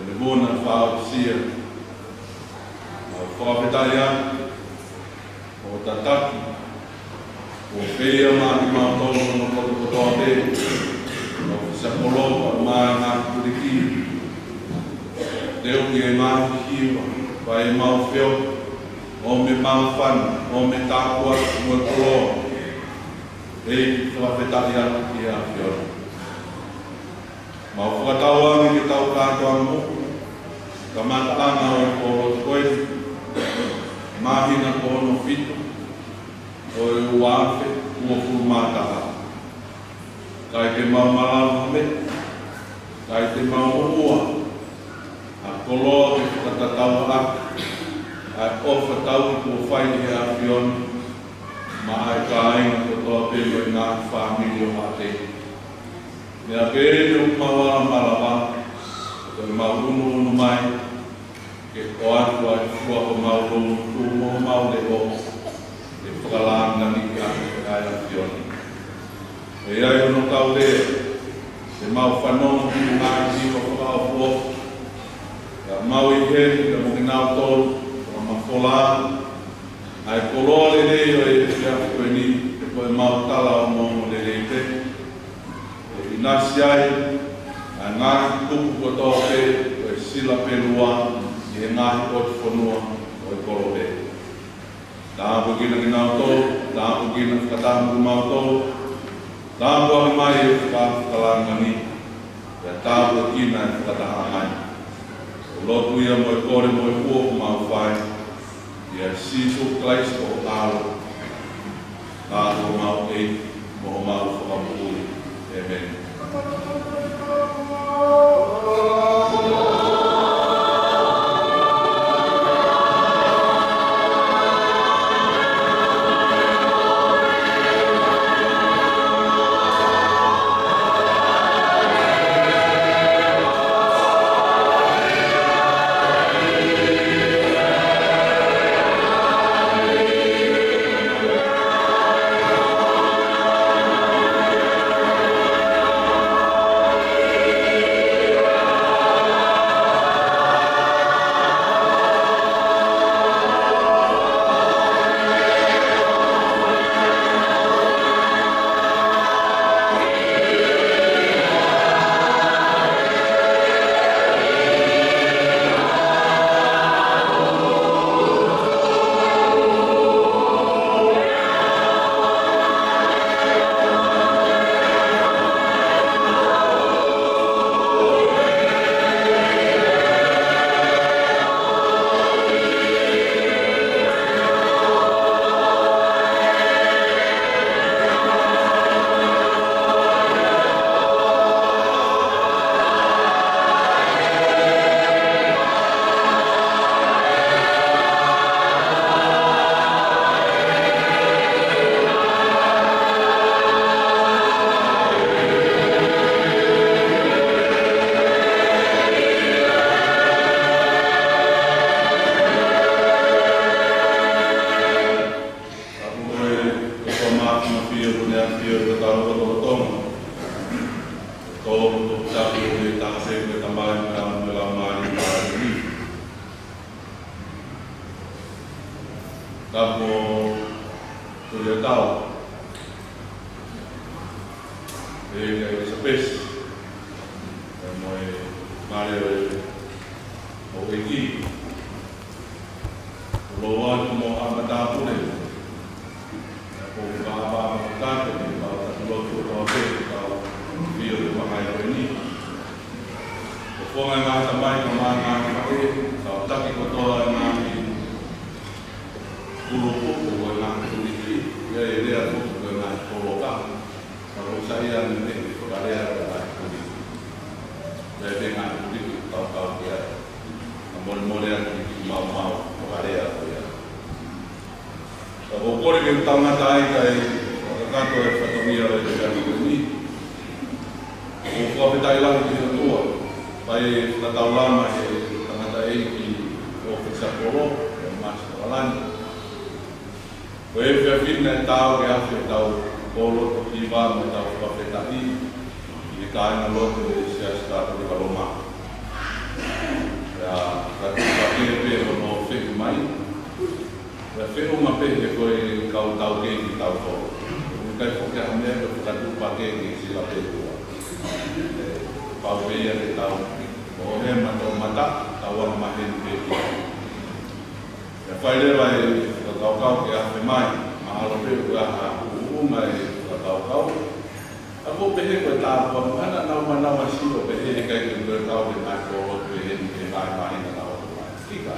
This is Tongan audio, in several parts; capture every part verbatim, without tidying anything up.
Ko e vuna fakaʻosi ia, mau fakafetaʻi atu hoʻo tataki, ʻoku feia maʻa kimautolu hono kotoa kotoa pē, ʻo fisapolo pea mo e ngaahi kuliki. Teu ki he ngaahi hiva, pea ʻi heʻemau feohi, ʻomi e māfana, ʻomi e tāpuaki mo e koloa. ʻEiki, fakafetaʻi atu ki he ʻAfiona. Mau fakatauange ke tau kātoanga moʻui, kamataʻanga ʻo e pōlotu ko eni, māhina ko hono fitu ʻo e ua afe uofulu mā taha. ʻIkai te mau malava ha meʻa, ʻikai te mau moʻua ha koloa ke fakatatau ʻaki ʻa e ʻofa tauhi kuo fai ʻe he ʻAfiona maʻa e kāinga kotoa pē mo e ngaahi fāmili ʻo Haʻatei. Meʻa pē eni ʻoku mau ala malava, ko ʻemau unuunu mai ke ʻoatu ʻa e fua ʻo homau loungutu mo homau leʻo, ke fakalāngilangiʻi ʻaki ʻa e ʻAfiona. ʻE ʻi ai hono kau lea, te mau fanongo ki he ngaahi hiva fakaʻofoʻofa, pea mau ʻi heni pea mo kinautolu, fakamafola ʻa e koloa lelei ʻo e efiafi ko eni, he ko ʻemau tala ʻoku ongoongo lelei pē. ʻE ʻinasi ai ʻa e ngaahi kupu kotoa pē ʻo e sila pē lua ʻi he ngaahi ʻotu fonua ʻo e kolope. Tāpuekina kinautolu, tāpuekina fakataha mo kimautolu, tāpuaki mai e faka-, fakalāngilangi, pea tāpuekina e fakataha mai. Ko e lotu ia mo e kole mo e ʻofa ʻoku mau fai ʻia Sīsū Kalaisi ko ho ʻAlo, ko homau ʻEiki mo homau Fakamoʻui. ʻĒmeni. Tapu ko e, ko e tō māfimafi ʻo e ʻAfiona ʻi hotau lotolotonga. Tō, tō tapu ʻo e taha pē ko e Tamai, mo e Laumālie Māʻoniʻoni. Tapu ko e tau. ʻE, ʻe, ʻe Sapesi. ʻE, mo e male ʻo e, ʻo e ki. Lou atu mo ha matāpule. ʻE, ko e vāvā mo tāke, mo e vāvā tatu lotu ʻo tau te, tau fio te mahai ko eni. Ko e fofonga e ngaahi tamai, ka mai ngaahi faʻē, tau taki kotoa e ngaahi kulupu, ko e ngaahi kuliki, ʻi ai e lea ko e ngaahi koloka. Ka ʻoku sai ange ʻene fakalea ko e ngaahi kuliki. Lea pē ngaahi kuliki, tau kau ki ai. Ka molemole atu ki maumau, fakalea ko ia. Ka ʻoku ou kole ke u talangata ai kae fakakakato e fatongia ʻo e efiafi ko eni. ʻOku ou fakafetaʻi lahi ki he ʻOtua, fai e fakataulama ʻe he tangataʻeiki ʻo Fisapolo, ʻe Masi Kalani. Ko e efiafi ni naʻe taau ke afe ʻetau pōlotu hiva mo ʻetau fakafetaʻi ki he kāingalotu ʻo e Siasi Katolika Loma. Pea ʻuhinga pē he ko e kau taukei kitautolu. ʻOku ʻikai foki ha meʻa ke fakatuʻupakē ke sila pē ʻe he ʻOtua. ʻE, pau pē ia ke tau mohe maʻu mata, tau anga maheni pē ki ai. ʻE fai leva e fakakaukau ke afe mai, mahalo pē ʻoku ʻi ai ha ʻuhinga e fakakaukau. ʻA ko e pehē ko e tāpuaki, mahalo naʻa nau manavasiʻi ʻo pehē he ʻikai ke toe kau he ngaahi pōlotu pehē ni he ngaahi māhina naʻa nau ō mai. Tika.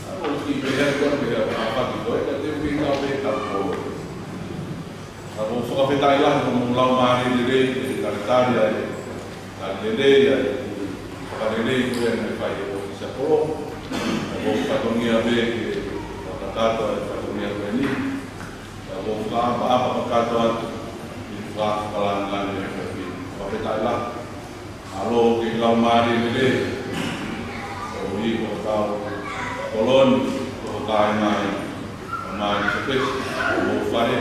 ʻA ko e kiʻi pehē ko e pehē ʻa e paki ko e ka te u kei kau he tau pōlotu. ʻA ko e fakafetaʻi lahi ko hoʻomou laumālie lelei, ke talitali ai, talitali lelei ai, fakalelei ko ē naʻe fai ʻe he ʻōfisa kolo. ʻA ko e fatongia pē ke fakakakato ai e fatongia ko eni. Ka ʻoku ou fakaʻapaʻapa kakato atu ʻi he fakafalangani ʻo e fefine. Fakafetaʻi lahi. Mālō ki he laumālie lelei. ʻOku ʻi ai ko e kau kolo ni, ko e kāinga ʻa Mā ʻIlisapesi, ko e fale.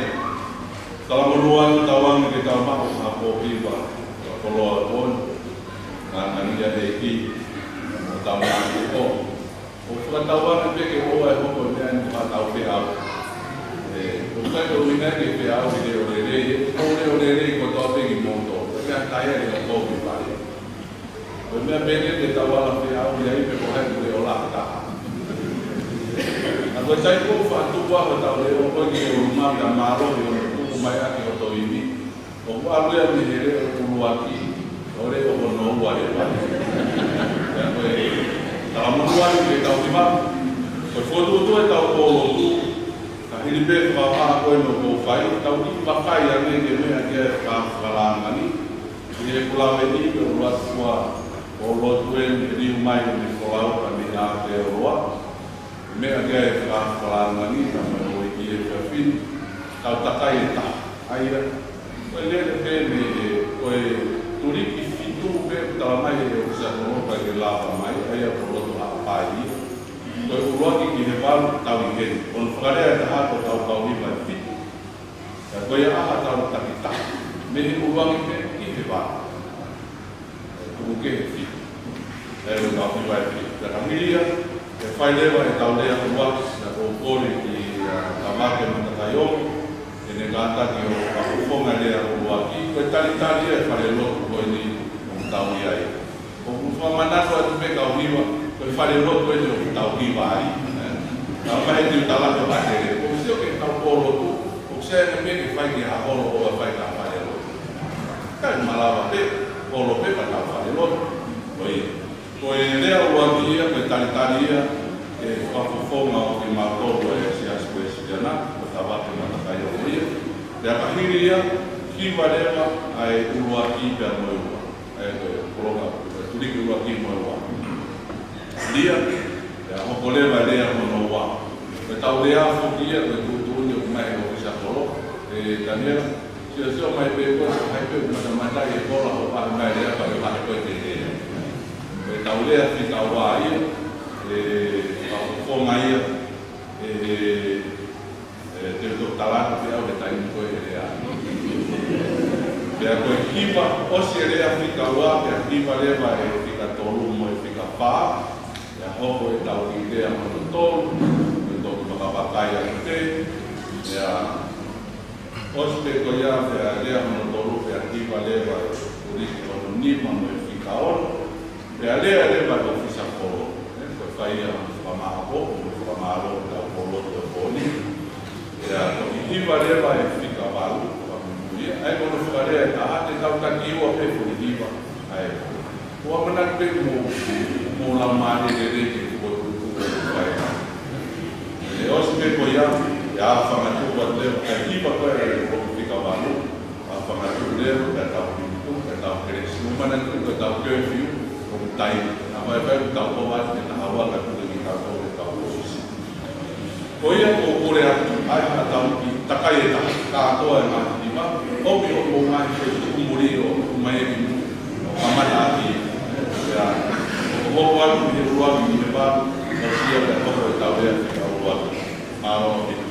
Talamonū atu, tauange ke tau maʻu ha kōhiva, ko e koloa ko eni. Ngāngāngia ʻEiki, mo tau maʻu ko ʻo fakatauange pē ke ʻoua ʻe hoko e meʻa ni ko haʻatau feʻauhi. ʻE, ʻoku ʻikai ke ʻuhinga ke feʻauhi leʻo lelei, ʻe, ko e leʻo lelei kotoa pē kimoutolu. Ko e meʻa taia ke tau kovi pale. Ko e meʻa pē ke tau ala feʻauhi ai pē ko hai ʻoku leʻo lahi taha. ʻA ko e taimi ʻoku fakatupu ai hotau leʻo ko ē ki ʻolunga pea mālohi ʻo ne tuku mai ʻaki hoto imi. ʻOku ʻalu ia mei he leʻo ʻuluaki, ʻo leʻo hono ua leva. Pea ko e talamonū atu ke tau kimaku. Ko e fokotuʻutuʻu ʻetau pōlotu, ka hili pē fakapā ko ē naʻa ku fai, tau kiʻi vakai ange ki he meʻa ki he fakafalangani. ʻI he kulawe ni, ko e ʻuluaki fua pōlotu eni ʻe liu mai ʻo ne folau ka mei ʻAotearoa. Meʻa ki ai e fakafalangani, ka mai ʻo e ki he fefine, tau takai e taha. ʻA ia, ko e lele pē mei he, ko e tuliki fitu pē, tala mai ʻe he ʻōfisa kolo ʻoku ʻikai ke lava mai, ʻa ia ko e loto Haʻapai ia. Ko e ʻuluaki ki he valu, tau ʻi heni. Ko hono fakalea ʻe taha ko ʻetau kau hiva ʻe fitu. Ka ko ia ʻa haʻatau takitaha, mei he ʻuluaki pē ki he valu. Tuku kehe fitu. ʻE, ʻo tau ki vai fitu. Ka ka hili ia, ʻe fai leva ʻetau lea ʻuluaki, naʻa ku kole ki, ʻa, Tavake Matakaiomi, ke ne kātaki ʻo fakafofonga e lea ʻuluaki, ko e talitali ia e falelotu ko eni ʻoku tau ʻi ai. ʻOku fakamanatu atu pē kau hiva, ko e falelotu eni ʻoku tau hiva ai. Ē? Tau mai tiu tala atu ʻa Tele. ʻOku sio ki he kau pōlotu, ʻoku sio ange pē ke fai ki ha holo ʻo fai ki ha falelotu. ʻIkai malava pē, holo pē ka tau falelotu. Ko ia. Ko e lea ʻuluaki ia, ko e talitali ia, ʻe fakafofonga ʻo kimautolu ʻa e Siasi Uēsiliana, ko Tavake Matakaiomi ia. Pea ka hili ia, hiva leva ʻa e ʻuluaki pea mo e ua. ʻA e ko e kolonga, ko e tuliki ʻuluaki mo e ua. Hili ia, pea hoko leva e lea hono ua. Ko ʻetau lea foki ia, ko e tuʻutuʻuni ʻoku ʻomai ʻe he ʻōfisa kolo, ʻe Taniela, Sio, sio mai pē ko e, hai pē ʻoku matamata ʻi he kola ʻo ʻomai e lea pea ʻomai ko e te lea. Ko ʻetau lea fika ua ia, ʻe, fakafofonga ia, ʻe, ʻe, te u toki tala atu pē au he taimi ko ē he lea. Pea ko e hiva, ʻosi e lea fika ua, pea hiva leva e fika tolu mo e fika fā, pea hoko ʻetau kiʻi lea hono tolu, ko e toki vakavakai atu pē, pea ʻosi pē ko ia, pea lea hono tolu, pea hiva leva e tuliki hono nima mo e fika ono, pea lea leva e ʻōfisa kolo. Ē, ko e fai ia hono fakamāʻopoʻopo, mo e fakamālō ki he kau pōlotu ʻo e pō ni. Pea toki hiva leva e fika valu, fakamuimui ia. ʻA ia ko hono fakalea ʻe taha, te tau taki ua pē foʻi hiva. ʻA ia. ʻOku ou ʻamanaki pē mo, mo laumālie lelei ke fokotuʻutuʻu ʻa e fai. ʻE ʻosi pē ko ia, ʻe ʻā fangatuku atu leva, kae hiva ko ē ʻa e ʻoku fika valu, ʻā fangatuku leva, kae tau pitu, kae tau kelesi. Mo ʻamanaki ko ʻetau curfew, ʻoku taimi. Naʻa faifai ʻoku tau kova atu ke taha ua, kae tuku kitautolu ke tau ʻosi. Ko ia ʻoku ou kole atu, ʻai haʻatau kiʻi takai e taha, kātoa e ngaahi hiva, ʻomi hoʻomou ngaahi feituʻu muli ʻo tuku mai ʻi muʻa, ʻo kamata ʻaki. Ia, ʻoku hoko atu mei he ʻuluaki ki he valu, ʻosi ia pea hoko ʻetau lea fika ua. Mālō ʻaupito.